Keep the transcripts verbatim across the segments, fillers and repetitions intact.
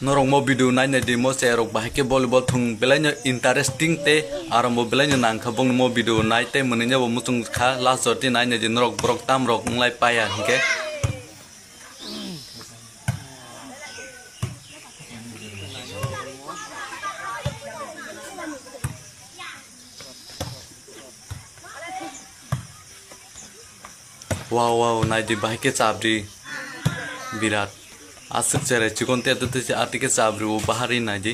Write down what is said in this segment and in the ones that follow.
Norok mo video nai nai di, mo se rok bahai khe volleyball thung belai no interesting tei aro mo belai no nang kha, bongni mo video nai tei mwnwi no bo muchung kha, last jora tei nai nai di norok borok tam rok wng lai paya hinkhe. Wow, wow, nai di, bahai khe chap di. Birat. Aswk cherai chikon te, te, te, ati khe chap di, o bahari nai di.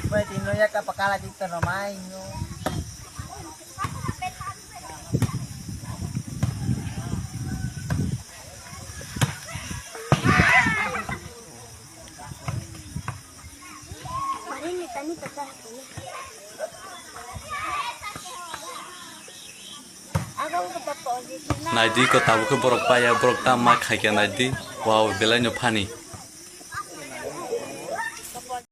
Bai tino ya ka pakala di to romai no. Nai di ko tabuk khe borok paya, borok tam ma khai khe nai di. Wow, belai no funny.